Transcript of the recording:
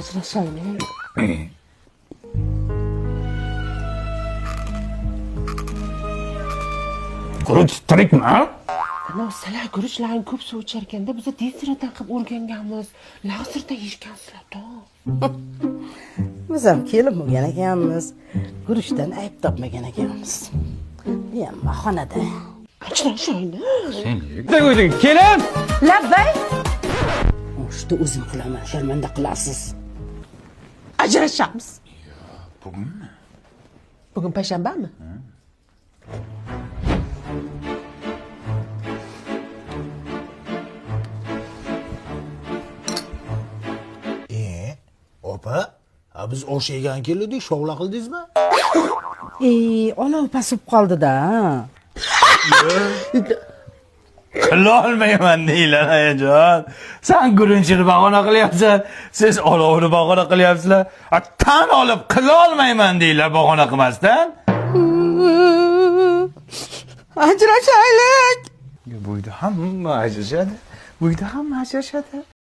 Ajrashaylik. Guruch tirikmi? Ana, sizlar guruchlarni ko'p suv ichar ekanda, biz deziradan qilib o'rganganmiz. Lazerda yeyishgansizlar-da. Biz ham kelin bo'lgan ekanmiz, guruchdan ayb topmagan ekanmiz. Bu ham bahonada. Ajrashaylik. Sen kelin! Labbay. Oshni o'zim qilaman, sharmanda qilasiz. Ajrashamiz. Bugunmi? Bugun payshanbami? E, opa, ha biz osh yegan keldik, shovla qildingizmi? Ey, olov pasib qoldi-da. Qilolmayman deylar, ayajon. San guruchini bahona qilyapsan, siz olovni bahona qilyapsizlar. A, tan olib qilolmayman deylar bahona qilmasdan. Ajrashaylik. Bu uyda hamma ajrashadi. Bu uyda hamma ajrashadi.